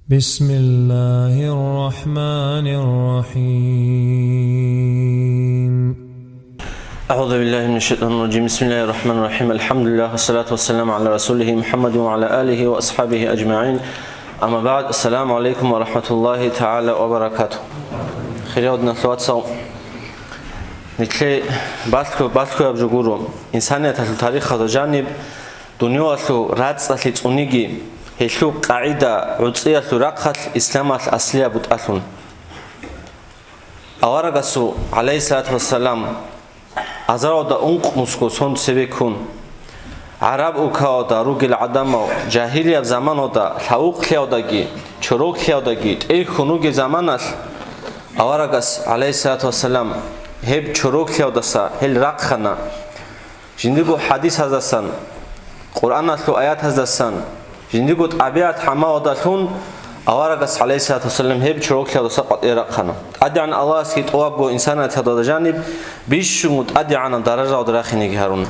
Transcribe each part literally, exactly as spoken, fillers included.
بسم الله الرحمن الرحيم. أعوذ بالله من الشيطان الرجيم. بسم الله الرحمن الرحيم. الحمد لله والصلاة والسلام على رسوله محمد وعلى آله وأصحابه أجمعين. أما بعد. السلام عليكم ورحمة الله تعالى وبركاته. Хириял диналъул вацал, нилъее балъго-, балъгояб жо гуро, инсанияталъул тарихалда жаниб, дуниялалъул рацӀцӀалъи цӀуниги, гьелъул къагӀида гӀуцӀиялъул рахъалъ исламалъ аслияб бутӀалъун. Аварагасул, гӀалайгьиссалату вассалам, азаралда ункънусго сон цебеккун, гӀараб улкаялда ругел гӀадамал жагьилияб заманалда лъавухълъиялдаги чороклъиялдаги тӀерхьун ругел заманалъ, аварагас, гӀалайгьиссалату вассалам, гьеб чороклъиялдаса гьел рахъана. Жиндирго хӀадисаздасан, Къуръаналъул аятаздасан, жиндирго тӀабигӀат-гӀамалалдалъун аварагас, гӀалайгьиссалату вассалам, гьеб чороклъиялдаса къватӀире рахъана. ТӀадегӀан Аллагьасги тӀубабго инсанияталда жаниб бищунго тӀадегӀанаб даражаялда рахинеги гьаруна.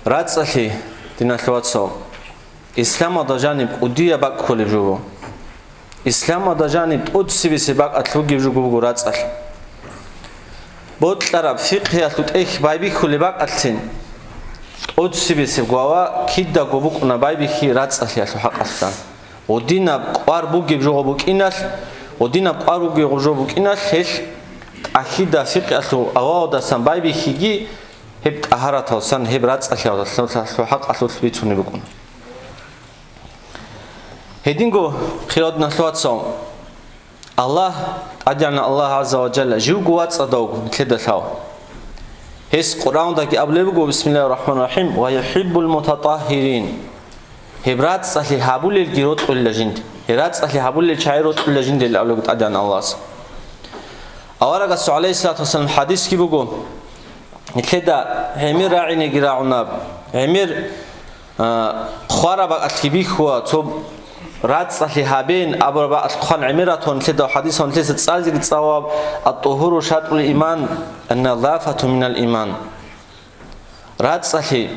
РацӀцӀалъи, диналъул вацал, исламалда жаниб кӀудияб бакӀ кколеб жо буго. Исламалда жаниб тӀоцебесеб бакӀалъ бугеб жо буго рацӀцӀалъи. Бокьараб фикъгьиялъул тӀехь байбихьулеб бакӀалъцин, тӀоцебесеб глава кидаго букӀуна байбихьи рацӀцӀалъиялъул хӀакъалъулъ. Гъудинаб кӀвар бугеб жо букӀиналъ, гъудинаб кӀвар бугеб жо букӀиналъ гьелъ тӀахьида фикъгьиялъул авалалдасан байбихьиги, гьеб тӀагьараталдасан, гьеб рацӀцӀалъиялъул хӀакъалъулъ бицунеб букӀуна. Гьединго, хириял диналъул вацал, Аллагь, ТӀадегӀанав Аллагь гӀазза ва жалла, живго вацӀцӀадавго нилъеда лъав. Гьес Къуръаналдаги абулеб буго, бисмиллагьир рахӀманир рахӀим, «Ва юхӀиббул мутатӀагьгьирин». Гьеб рацӀцӀалъи гьабулелги рокьулила жинде. Гьеб рацӀцӀалъи гьабулел чагӀи рокьулила жинде, абулеб буго ТӀадегӀанав Аллагьас. Аварагасул, гӀалайгьиссалату вассалам, хӀадисги буго, нилъеда гӀемер рагӀинеги рагӀунаб, гӀемер, а, хъвараб бакӀалъги бихьула, цо рацӀцӀалъи гьабеян абураб бакӀалъ хъван гӀемер ратун, нилъеда хӀадисалда нилъеца цӀализеги цӀалулеб: «Ат-тӀугьуру шатӀрул иман, ан-назафату минал иман». РацӀцӀалъи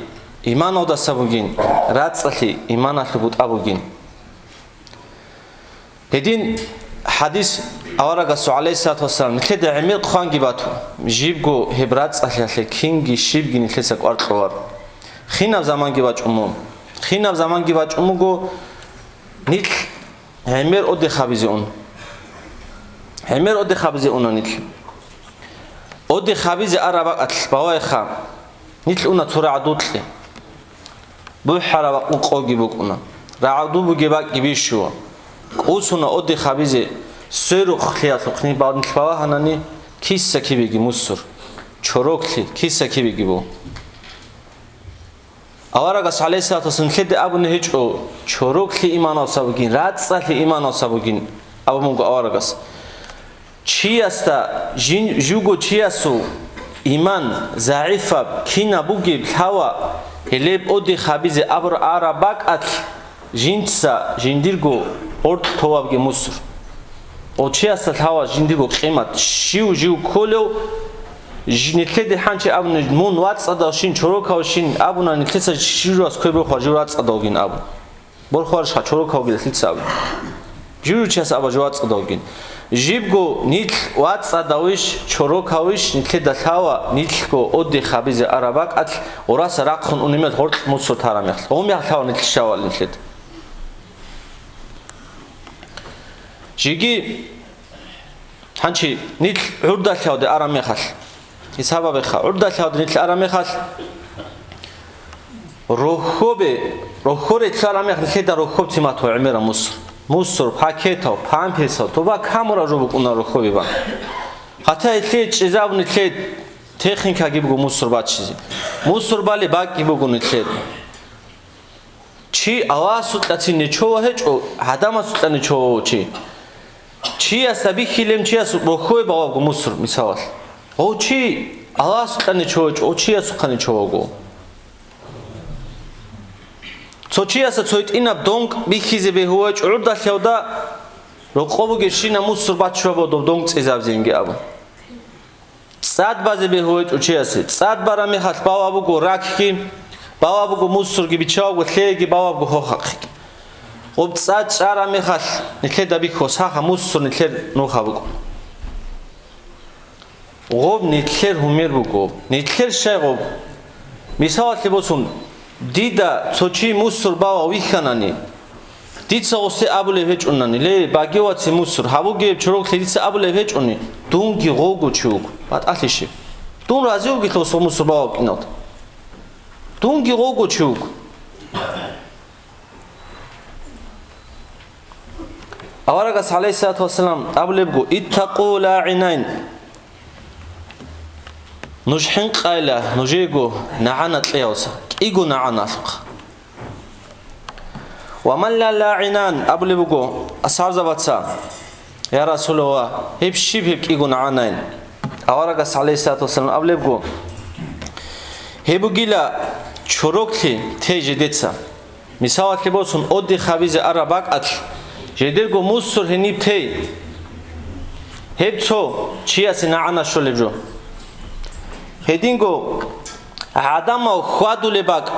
иманалдаса бугин, рацӀцӀалъи иманалъул бутӀа бугин. Гьедин хӀадис аварагасул, гӀалайгьиссалату вассалам, нилъеда гӀемер хъванги бату, жибго гьеб рацӀцӀалъиялъе кинги щибги нилъеца кӀвар кьоларо. Хинаб заманги бачӀун буго. Хинаб заманги бачӀун буго, нилъ гӀемер отдых гьабизе ун. ГӀемер отдых гьабизе уна нилъ. Отдых гьабизе араб бакӀалъ, бавайха, нилъ уна цо рагӀдукье. БухӀараб къокъги букӀуна. РагӀду бугеб бакӀги бищула. КӀусуна отдых гьабизе, сверухълъиялъухъни бал-, нилъ балагьанани, киса-кибеги мусур. Чороклъи киса-кибеги буго. Аварагас, гӀалайгьиссалату вассалам, нилъеда абуни гьечӀо, чороклъи иманалдаса бугин, рацӀцӀалъи иманалдаса бугин, абун буго аварагас. Чиясда жин-, жуго чиясул иман загӀипаб кинаб бугеб лъала, гьелеб отдых гьабизе абур араб бакӀалъ, жинца жиндирго гъоркь товабги мусур. Гъов чиясда лъала жиндирго къимат, щив жив кколев, жи-, нилъеде хӀанчи абуни, мун вацӀцӀадавщин, чорокавщин абуна, нилъеца жив жугьас квер борхула жив рацӀцӀадавгин абун. Борхуарищха чорокав вугилан лъица абун? Жив-жив чияс аба жив вацӀцӀадав вугин. Жибго нилъ вацӀцӀадавищ, чорокавищ нилъеда лъала, нилъго отдых гьабизе араб бакӀалъ, гъураса рахъун унеб мехалъ гъоркь мусур тараб мехалъ. Гъов мехалъ лъала нилъ щавал нилъеда. Жеги, гьанчи нилъ гӀурдалъавде араб мехалъ, гьисабабеха, гӀурдалъавде нилъ араб мехалъ, рохьобе, рохьоре лъараб мехалъ нилъеда рохьоб тиматго гӀемераб мусур. Мусур, пакетав, памперсав, тоба камураб жо букӀуна рохьобе бан. Гьатта гьелъие чӀезабун нилъее техникаги буго мусур бачизе. Мусур балеб бакӀги буго нилъеда. Чи Аллагьасукьацин нечо гьечӀо, гӀадамасукьа нечо чи. Чиясда бихьилеб чияс рохьое бавабго мусур, мисалалъ. Гъов чи Аллагьасукьа нечо гьечӀо, гъов чиясухъа нечо ваго. Цо чиясда цо гьитӀинаб донг бихьизе бегьула гьечӀо гӀурдалъавда, рокъо бугебщинаб мусур баччу або доб донг цӀезабизейинги абун. ЦӀад базе бегьула гьечӀо чиясе. ЦӀад бараб мехалъ баваб буго ракги, баваб буго мусурги, биччавабго лъеги, бавабго гьохахъги. Гъоб цӀа чӀара мехалъ, нилъеда бихьо, саха мусур нилъер нуха букӀун. Гъоб нилъер гьумер буго. Нилъер щай гъоб? Мисалалъе босун, дида цо чи мусур бавав вихьанани, дица гъосде абулеб гьечӀунани: «Ле, баге ваце мусур, гьабуге гьеб чороклъи», дица абулеб гьечӀони, дунги гъовго чи вуго. БатӀалъищи? Дун рази вугелъул гъосул мусур бавав вукӀиналда. Дунги гъовго чи вуго. Аварагас, гӀалайгьиссалату вассалам, абулеб буго: «Иттакъу лагӀинайн». Нуж хӀинкъайла нужего нагӀана кьеялъа, кӀиго нагӀана алъухъа. «Ва ман ла лагӀинан», абулеб буго асхӀабзабаца: «Я Расулаллагь, гьеб щиб гьеб кӀиго нагӀанайин?» Аварагас, гӀалайгьиссалату вассалам, абулеб буго: «Гьеб бугила чороклъи тей жидеца». Мисалалъе босун, отдых гьабизе араб бакӀалъ, жидерго мусур гьениб тей. Гьеб цо чиясе нагӀана щолеб жо. Гьединго гӀадамал хьвадулеб бакӀ.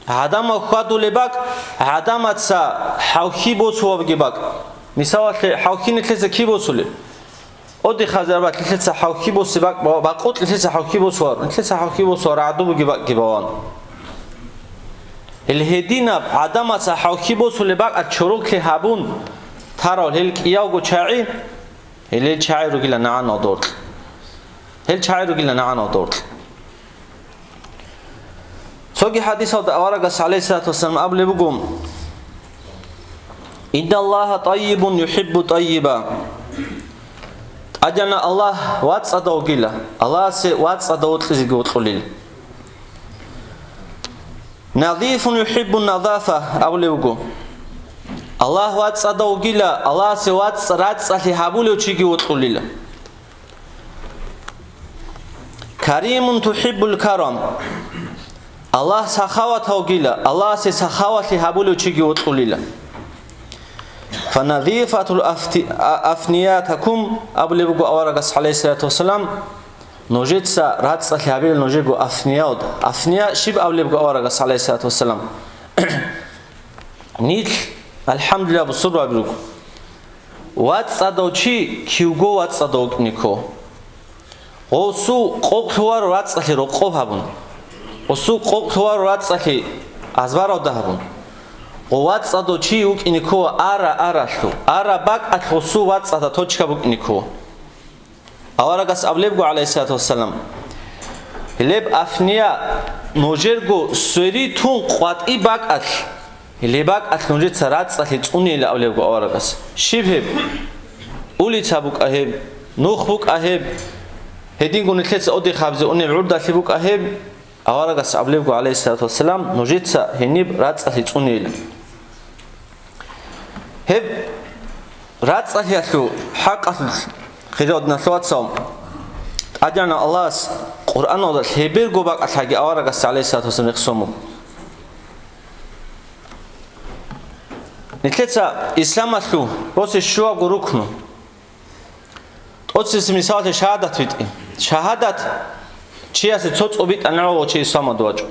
ГӀадамал хьвадулеб бакӀ, гӀадамаца хӀалхьи босулебги бакӀ. Мисалалъе, хӀалхьи нилъеца киб босулеб? Отдых гьабизе араб бакӀ нилъеца хӀалхьи босе бакӀ, ба-, бакъулъ нилъеца хӀалхьи босуларо, нилъеца хӀалхьи босуларо, гӀаду буги бакӀги баван. Гьел гьединаб гӀадамаца хӀалхьи босулеб бакӀалъ чороклъи гьабун тарал гьел кӀиявго чагӀи, гьел, гьел чагӀи ругила нагӀана доркь. Гьел чагӀи ругила нагӀана доркь. Цоги хӀадисалда аварагас, гӀалайгьиссалату вассалам, абулеб буго: «Инналлагьа тӀайибун юхӀиббу тӀайиба». ТӀадегӀанав Аллагь вацӀцӀадав вугила, Аллагьасе вацӀцӀадав вокьизеги вокьулел. «Назифун юхӀиббун назафа», абулеб буго. Аллагь вацӀцӀадав вугила, Аллагьасе вацӀ-, рацӀцӀалъи гьабулев чиги вокьулила. «Каримун тухӀиббул карам». Аллагь сахаватав вугила, Аллагьасе сахавалъи гьабулев чиги вокьулила. «Фаназифатул афти-, а-, афниятакум», абулеб буго аварагас, гӀалайгьиссалату вассалам, нужеца рацӀцӀалъи гьабила нужего афниялда. Афния щиб абулеб буго аварагас, гӀалайгьиссалату вассалам? Нилъ, алхӀамдулиллагь, бусурбаби руго. ВацӀцӀадав чи кивго вацӀцӀадав вукӀине ккола. Гъосул къокълъуварал рацӀцӀалъи рокъоб гьабун. Гъосул къокълъуварал рацӀцӀалъи азбаралда гьабун. Гъов вацӀцӀадав чи вукӀине ккола ара-аралъув, ара бакӀалъ гъосул вацӀцӀадаб точка букӀине ккола. Аварагас абулеб буго, гӀалайгьиссалату вассалам: «Гьелеб афния нужерго свери тун къватӀиб бакӀалъ, гьелеб бакӀалъ нужеца рацӀцӀалъи цӀунейила», абулеб буго аварагас. Щиб гьеб? Улица букӀа гьеб, нух букӀа гьеб, гьединго нилъеца отдых гьабизе унеб гӀурдалъи букӀа гьеб. Аварагас абулеб буго, гӀалайгьиссалату вассалам, нужеца гьениб рацӀцӀалъи цӀунейилан. Гьеб рацӀцӀалъиялъул хӀакъалъулъ, хириял диналъул вацал, ТӀадегӀанав Аллагьас Къуръаналда лъеберго бакӀалъаги аварагасда, гӀалайгьиссалату вассалам, рехсон буго. Нилъеца исламалъул босе щуабго рукну. ТӀоцебесеб мисалалъе шагьадат битӀи. Шагьадат чиясе цо цӀоб битӀани гӀоло чи исламалда вачӀун.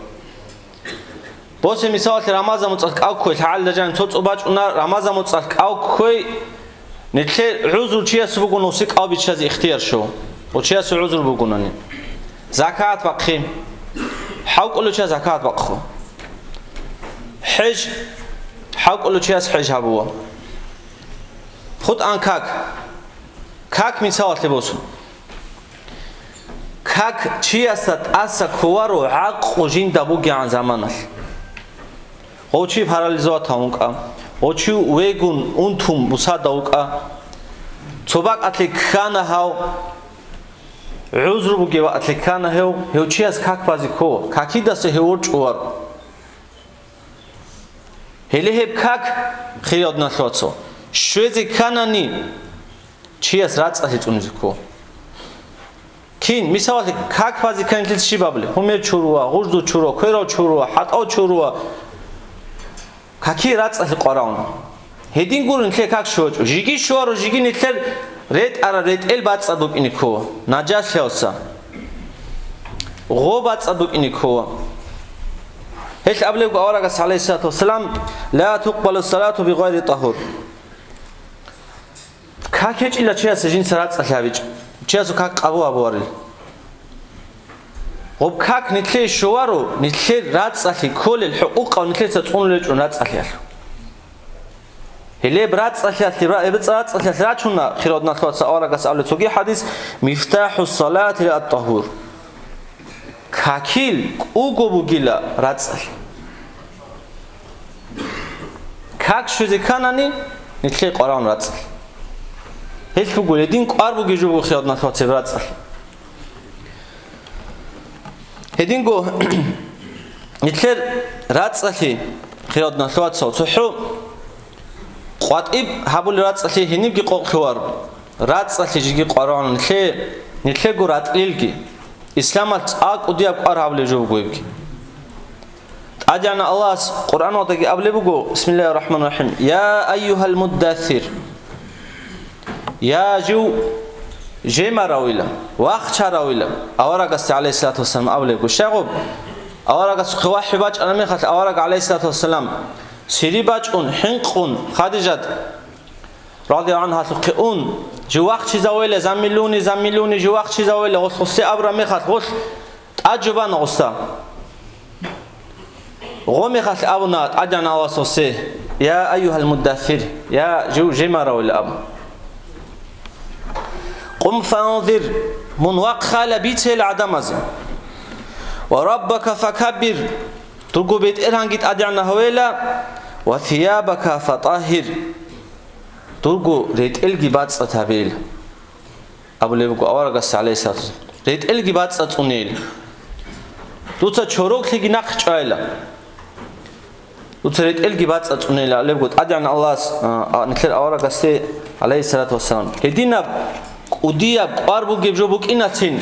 Босе мисалалъе Рамазан муцӀалъ кӀал кквей, лъагӀалида жаниб цо цӀоб бачӀуна, Рамазан муцӀалъ кӀал кквей, нилъер гӀузру чиясе бугони гъосе кӀал биччазе ихтияр що, гъов чиясе гӀузру бугонани. Закат бахъи. ХӀалкӀолев чияс закат бахъу. ХӀеж. ХӀалкӀолев чияс хӀеж гьабуа. ХутӀан как. Как мисалалъе босун. Как чиясда тӀаса кколаро гӀакълу жинда бугегӀан заманалъ. Гъов чи парализоватав вукӀа, гъов чи вегун унтун бусада вукӀа. Цо бакӀалъе ккана гьав, гӀузру бугеб бакӀалъе ккана гьев, гьев чияс как базе ккола, какидаса гьев ворчӀуларо. Гьеле гьеб как, хириял диналъул вацал, щвезе кканани, чияс рацӀцӀалъи цӀунизе ккола. Кин, мисалалъе, как базе кканилъ щиб абулеб? Гьумер чуруа, гъужду чуруа, кверал чуруа, хӀатӀал чуруа. Какие рацӀцӀалъи къваравун. Гьедин гуро нилъер как щвечӀо. Жиги щваро, жиги нилъер ретӀара ретӀел бацӀцӀад букӀине ккола. Нажаслъиялса. Гъо бацӀцӀад букӀине ккола. Гьелъ абулеб буго аварагас, гӀалайгьиссалату вассалам: «Ла тукъбалу салату бигъайри тӀагьур». Как гьечӀила чиясе жинца рацӀцӀалъи гьабичӀ, чиясул как къабул гьабуарил. Гъоб как нилъее щоларо, нилъер рацӀцӀалъи кколел хӀукъукъав нилъеца цӀунулел чӀун рацӀцӀалъиялъул. Гьелеб рацӀцӀалъиялъе, ра-, гьеб рацӀцӀалъиялъе рачуна, хириял диналъул вацал, аварагас абулеб цоги хӀадис: «Мифтаху салати ат-тагьур». Какил кӀуго бугила рацӀцӀалъи. Как щвезе кканани, нилъее къваригӀун рацӀцӀалъи. Гьелъ буго, гьедин кӀвар бугеб жо буго, хириял диналъул вацал, рацӀцӀалъи. Гьединго нилъер рацӀцӀалъи, хириял диналъул вацал, цохӀо къватӀиб гьабулеб рацӀцӀалъи гьенибги къокълъуларо. РацӀцӀалъи жеги къваригӀуна нилъее, нилъего ратӀлилги. Исламалъ цӀакъ кӀудияб кӀвар гьабулеб жо буго гьебги. ТӀадегӀанав Аллагьас Къуръаналдаги абулеб буго: «Бисмиллагьир рахӀманир рахӀим. Я айюгьал муддасир». Я жив жемаравила, вахчаравила, аварагасде, гӀалайгьиссалату вассалам, абулеб буго. Щай гъоб? Аварагасухъе вахӀю бачӀараб мехалъ авараг, гӀалайгьиссалату вассалам, сири бачӀун, хӀинкъун, Хадижат радияллагьу гӀангьалъухъе ун, жив вахчизавейла, заммилуни, заммилуни, жив вахчизавейла, гъолъ гъосде абураб мехалъ, гъолъ тӀад жо бана гъосда. Гъо мехалъ абуна ТӀадегӀанав Аллагьас гъосде: «Я айюгьал муддасир», я жив жемаравила абун. «Къум фанзир», мун вахъайла, бицейила гӀадамазе. «Ва раббака факаббир», дурго БетӀергьанги тӀадегӀан гьавейла, «ва сиябака фатӀагьир», дурго ретӀелги бацӀцӀад гьабейила. Абулеб буго аварагас, гӀалайгьиссалату вассалам, ретӀелги бацӀцӀад цӀунейила. Дуца чороклъиги нахъ чӀвайила. Дуца ретӀелги бацӀцӀад цӀунейила, абулеб буго ТӀадегӀан Аллагьас, а, а, нилъер аварагасде, гӀалайгьиссалату вассалам. Гьединаб кӀудияб кӀвар бугеб жо букӀиналъин,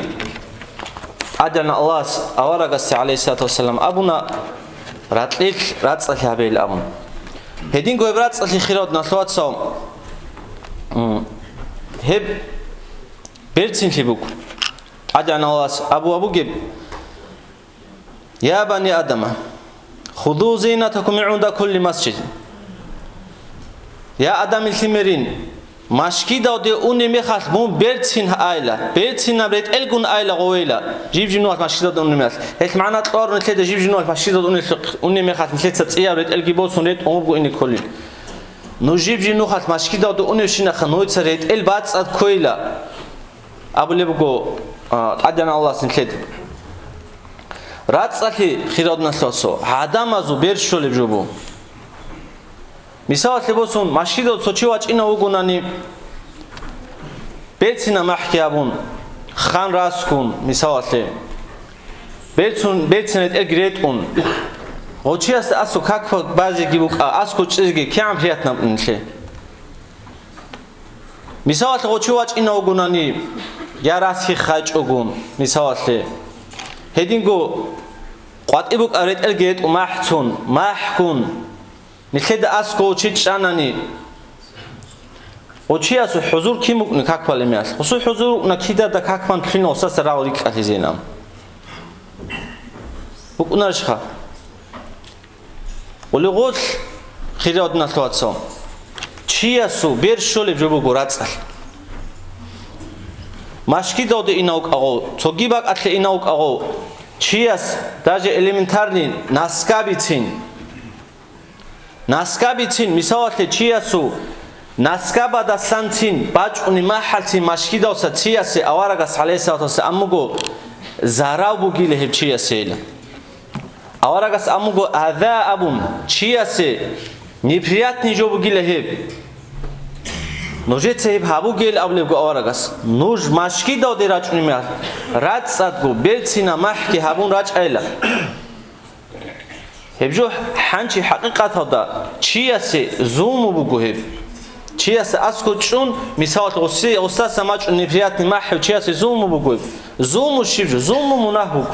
ТӀадегӀан Аллагьас аварагасде, гӀалайгьиссалату вассалам, абуна, ратӀлилъ рацӀцӀалъи гьабейила абун. Гьединго гьеб рацӀцӀалъи, хириял диналъул вацал, м, гьеб берцинлъи буго. ТӀадегӀан Аллагьас абуа бугеб: «Я бани Адама, хузу зинатакум гӀинда кулли масжид». Я Адамил лъимерин, машгидалде унеб мехалъ мун берцин айла, берцинаб ретӀелгун айла гъовейла, жиб-жиб нухалъ машгидалде унеб мехалъ. Гьелъ магӀна кьола нилъеда, жиб-жиб нухалъ машгидалде унеб-, унеб мехалъ нилъеца цӀияб ретӀелги босун ретӀун вуго ине кколин. Ну жиб-жиб нухалъ машгидалде уневщинахъа нуца ретӀел бацӀцӀад ккойила, абулеб буго, а, ТӀадегӀан Аллагьас нилъеда. РацӀцӀалъи, хириял диналъул вацал, гӀадамазул бер щолеб жо буго. Мисалалъе босун, машгидалде цо чи вачӀинав вугонани, берцинаб махӀги гьабун, хан раскун, мисалалъе, берцин, берцин ретӀелги ретӀун, гъочиясда аскӀоб как базеги букӀа, аскӀоб чӀезеги кигӀан приятно букӀин нилъее. Мисалалъе, гъочи вачӀинав вугонани, я расги хайчӀогун, мисалалъе, гьединго къватӀиб букӀа ретӀелги ретӀун махӀцун, махӀгун, нилъеда аскӀов чи чӀанани, гъочиясул хӀузур кин букӀуна как балеб мехалъ? Гъосул хӀузур букӀуна кидада как бан лъугьинав гъосаса рагъул рикӀкӀалъизейилан. БукӀунарищха? Гъулигъулъ, хириял диналъул вацал, чиясул бер щолеб жо буго рацӀцӀалъи. Машгидалде инав вукӀа гъов, цоги бакӀалъе инав вукӀа гъов, чияс даже элементарный наскабицин, наскабицин, мисалалъе, чиясул наскабадасанцин бачӀунеб махӀалцин машгидалдаса чиясе аварагас, гӀалайгьиссалату вассалам, аммуго зарал бугила гьеб чиясейилан. Аварагас аммуго аза абун, чиясе неприятный жо бугила гьеб. Нужеца гьеб гьабугейилан абулеб буго аварагас, нуж машгидалде рачӀунеб мехалъ, рацӀцӀадго берцинаб махӀги гьабун рачӀайилан. Гьеб жо хӀанчи хӀакъикъаталда чиясе зулму буго гьеб. Чиясе аскӀов чӀун, мисалалъе, гъоси-, гъосдаса бачӀун неприятный махӀ гьев чиясе зулму буго гьеб. Зулму щиб жо? Зулму мунагь буго.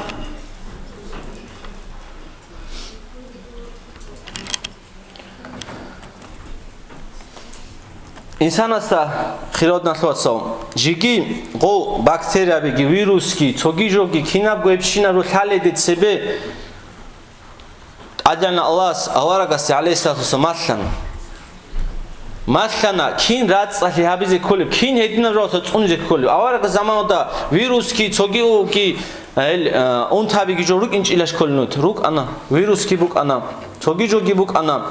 Инсанасда, хириял диналъул вацал, жеги гъов бактериябиги, вирусги, цоги жоги, кинабго гьебщинаб жо лъаледе цебе, ТӀадегӀанав Аллагьас аварагасде, гӀалайгьиссалату вассалам, малъана. Малъана, кин рацӀцӀалъи гьабизе кколеб, кин гьединаб жоялдаса цӀунизе кколеб. Аварагасул заманалда вирусги, цоги уги, гьел, э, унтабиги жо рукӀинчӀила кколеб нух. РукӀана, вирусги букӀана, цоги жоги букӀана.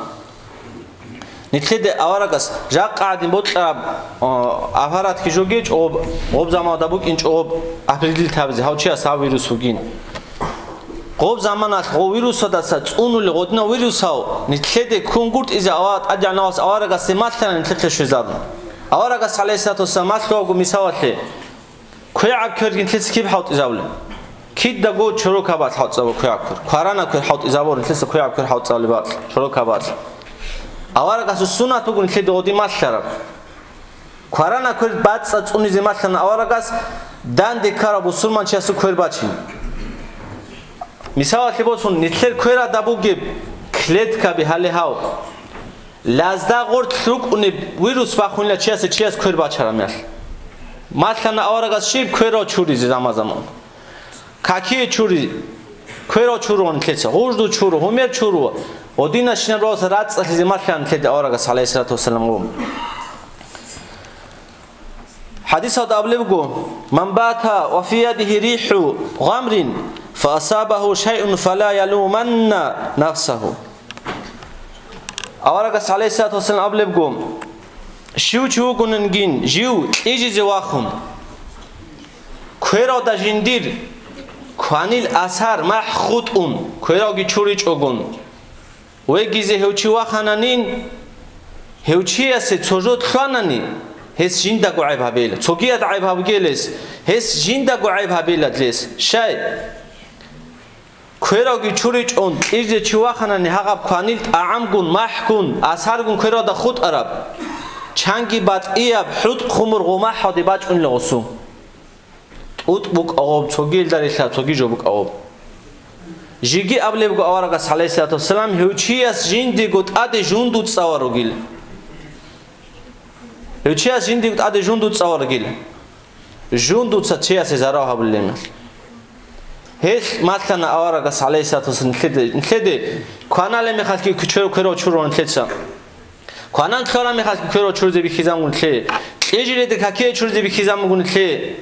Нилъеде аварагас жакъа гӀадин бокьараб, о, аппаратги жоги чӀоб, гъоб заманалда букӀин чӀоб определить гьабизе, гьав чияс гьав вирус вугин. Гъоб заманалъ гъов вирусадаса цӀунулев гъодинав вирусав нилъеде ккун гуртӀизе ава-, ТӀадегӀанав Аллагьас аварагасде малъана нилъехъе щвезарун. Аварагас, гӀалайгьиссалату вассалам, малъугьавго мисалалъе, квегӀаб кверги нилъеца киб хӀалтӀизабулеб? Кидаго чорокабалъ хӀалтӀизабула квегӀаб квер. Кваранаб квер хӀалтӀизабула нилъеца квегӀаб квер хӀалтӀизабулеб бакӀ, чорокабалъ. Аварагасул суннат буго нилъеда гъодин малъараб. Кваранаб квер бацӀцӀа цӀунизе малъана аварагас, данде ккарав бусурманчиясул квер бачин. Мисалалъе босун, нилъер кверада бугеб клеткаби гьале гьав. Лазда гъорлъ рукӀунеб вирус бахунила чиясе чияс квер бачараб мехалъ. Малъана аварагас щиб? Кверал чуризе заман-заман. Какие чури, кверал чурула нилъеца, гъужду чуру, гьумер чуру, гъодинабщинаб жоялдаса рацӀцӀалъизе малъана нилъеде аварагас, гӀалайгьиссалату вассалам, гъоб. ХӀадисалда абулеб буго: «Ман бата ва фи ядигьи рихӀу гъамрин, фа асабагьу шайъун, фала ялуманна нафсагьу». Аварагас, гӀалайгьиссалату вассалам, абулеб буго: «Щив чи вугониги жив кьижизе вахун, квералда жиндир кванил асар махӀ хутӀун, квералги чуричӀогун, вегизе гьев чи вахананин, гьев чиясе цо жо лъванани, гьес жиндаго гӀайб гьабейила. Цогиялда гӀайб гьабугел гьес, гьес жиндаго гӀайб гьабейила лъес. Щай? Квералги чуричӀон, кьижизе чи ваханани, гьагъаб кванил тӀагӀамгун, махӀгун, асаргун квералда хутӀараб, чанги батӀияб хӀутӀ-хъумур гъов махӀалде бачӀунила гъосул. ТӀутӀ букӀа гъоб, цогиялда релълъа, цоги жо букӀа гъоб». Жеги абулеб буго аварагас, гӀалайгьиссалату вассалам: «Гьев чияс жиндиего тӀаде жундуз цӀаларав ругила». Гьев чияс жиндиего тӀаде жундуз цӀаларав ругила. Жундуца чиясе зарал гьабулеб мехалъ. Гьелъ малъана аварагас, гӀалайгьиссалату вассалам, нилъеде, нилъеде кваналеб мехалъги кверо-, кверо чурула нилъеца. Кванан лъолеб мехалъги кверо чуризе бихьизабун нилъее. Кьижизе какие чуризе бихьизабун буго нилъее.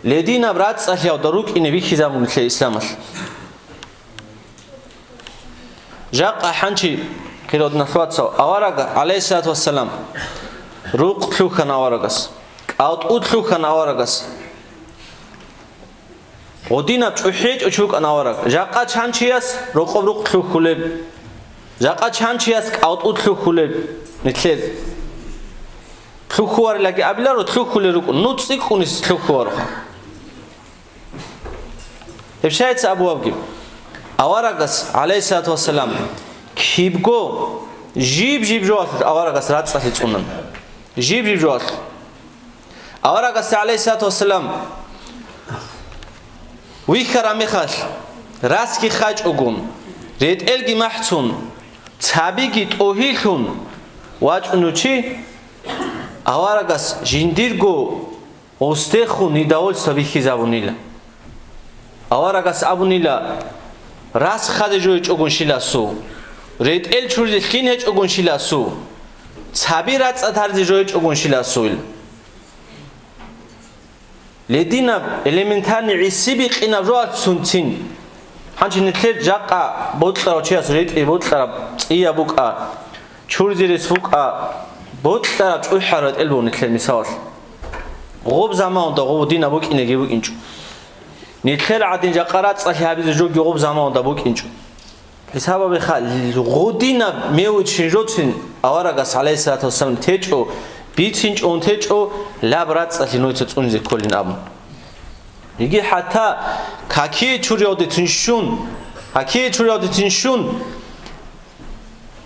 Гьединаб рацӀцӀалъиялда рукӀине бихьизабун нилъее исламалъ. Жакъа хӀанчи, хириял диналъул вацал, авараг, гӀалайгьиссалату вассалам, рукъ лъухьана аварагас, кӀалтӀу лъухьана аварагас. Гъодинаб чӀухӀи гьечӀо чи вукӀана авараг. Жакъа чан чияс рокъоб рукъ лъухьулеб, жакъа чан чияс кӀалтӀу лъухьулеб нилъер. Лъухьуварилаги абиларо, лъухьулел рукӀун, ну цӀикӀкӀунис лъухьуваро. Гьеб щайца абуабги? Аварагас, гӀалайгьиссалату вассалам, кибго жиб-жиб жоялъ аварагас рацӀцӀалъи цӀунан. Жиб-жиб жоялъ. Аварагасда, гӀалайгьиссалату вассалам, вихьараб мехалъ, расги хачӀогун, ретӀелги махӀцун, цабиги тӀогьилъун вачӀунев чи, аварагас жиндирго гъустехун недовольство бихьизабунила. Аварагас абунила: «Рас хадизе жо гьечӀогун щиласу, ретӀел чуризе лъин гьечӀогун щиласу, цаби рацӀцӀад гьаризе жо гьечӀогун щиласу». Гьединаб элементарный гӀиси-бикъинаб жоялъ цунцин. Гьанже нилъер жакъа бокьарав чияс ретӀел бокьараб цӀияб букӀа, чурзи рес букӀа, бокьараб чӀухӀараб ретӀел буго нилъер мисалалъ. Гъоб заманалда гъоб динаб букӀинеги букӀинчӀо. Нилъер гӀадин жакъа рацӀцӀалъи гьабизе жоги гъоб заманалда букӀинчӀо. ХӀисаб гьабеха, гъодинаб мевлид щинжоцин аварагас, гӀалайгьиссалату вассалам, течӀо, бицинчӀо, течӀо, лаб рацӀцӀалъи нойца цӀунизе кколин абун. Йиги хӀатта какие чуриялдецин щун, какие чуриялдецин щун,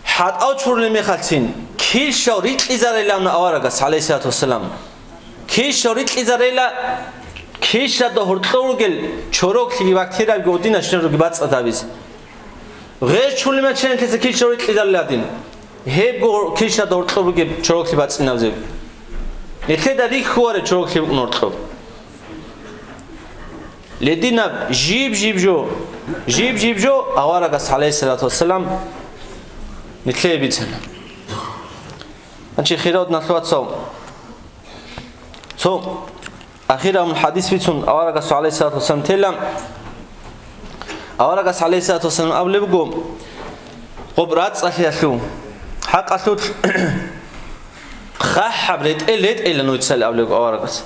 хӀатӀал чурулеб мехалцин, килщал рикьизарилан аварагас, гӀалайгьиссалату вассалам. Килщал рикьизарила, килщалда гьоркьор ругел чороклъиги бактериябиги гъодинаб щинаб жоги бацӀцӀад гьабизе. Гъеж чурулеб мехалъ нилъеца килщал рикьизарила гьадин. Гьебго килщалда гьоркьор ругеб чороклъи бацӀцӀинабизе. Нилъеда рихьулареб чороклъи букӀун гьоркьоб. Лединаб жиб-жиб жо, жиб-жиб жо аварагас, гӀалайгьиссалату вассалам, нилъее бицана. Гьанчи, хириял диналъул вацал, цо ахираб хӀадис бицун аварагас, гӀалайгьиссалату вассалам, тела. Аварагас, гӀалайгьиссалату вассалам, абулеб буго, гъоб рацӀцӀалъиялъул хӀакъалъулъ хъахӀаб ретӀел ретӀейила нуцали абулеб буго аварагас.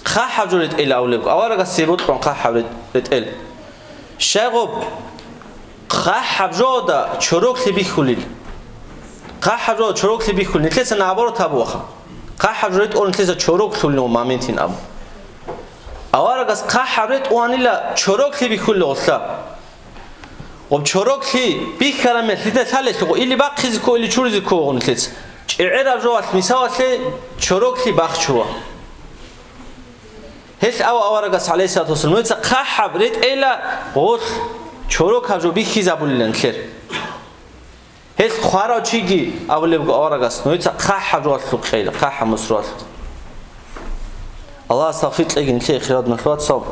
ХъахӀаб жо ретӀейила абулеб буго. Аварагасде бокьун хъахӀаб ретӀ-, ретӀел. Щай гъоб? ХъахӀаб жода чороклъи бихьулел. ХъахӀаб жода чороклъи бихьулел. Нилъеца наоборот гьабуаха. ХъахӀаб жо ретӀун нилъеца чороклъулел моментин абу. Аварагас хъахӀаб ретӀуанила чороклъи бихьулел гъолъа. Гъоб чороклъи бихьараб мехалъ дида лъалелъул, или бахъизе кко, или чуризе кко гъун нилъеца. ЧӀегӀераб жоялъ мисалалъе чороклъи бахчула. Гьелъ ава аварагас, гӀалайгьиссалату вассалам, нуца хъахӀаб ретӀейила гъолъ чорокаб жо бихьизабулилан нилъер. Гьелъ хварав чиги абулеб буго аварагас, нуца хъахӀаб жоялъул кьейила, хъахӀаб мусруялъул. Аллагьас тавфикъ кьеги нилъее, хириял диналъул вацал.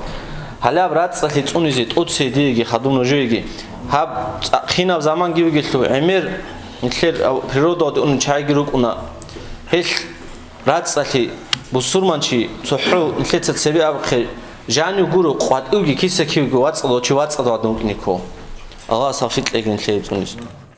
Гьалаб рацӀцӀалъи цӀунизе тӀоцей диеги хадуб нужееги. Гьаб цӀа-, кинаб заманги вугелъул, гӀемер нилъер ав-, природалде унел чагӀиги рукӀуна. Гьелъ рацӀцӀалъи бусурманчи цохӀо нилъеца цебе абухъе жанив гуро, къватӀивги киса-кивги вацӀцӀадав чи вацӀцӀадавадун вукӀине ккола. Аллагьас тавфикъ кьеги нилъее цӀунизе.